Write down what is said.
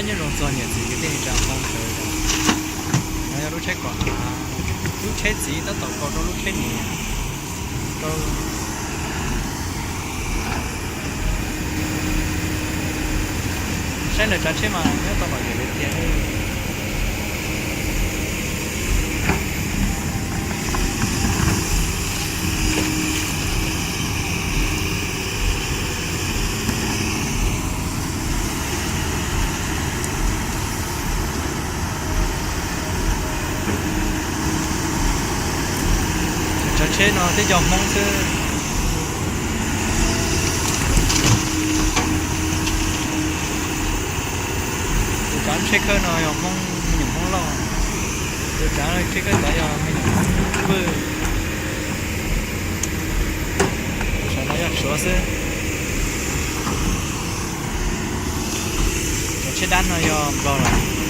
Nyob zoo txog niam txiv kwv tij neej tsa Hmoob sawv daws, no yog lub tsheb kom hav, lub tsheb txiv tab tom kaus rau lub tsheb niam rau. Saib ntawm tsav tsheb mas nyob tau lom zem li tiag. Tsav tsheb no twb yog Hmoob xwb. Tus tsav tsheb khawb no yog Hmoob, me nyuam Hmoob Lauj. Tus tsav tsheb khawb tod yog me nyuam Hmoob Vwj. Tus saum no yog Suav xwb. Cov tsheb dab no yog Nplog lawm.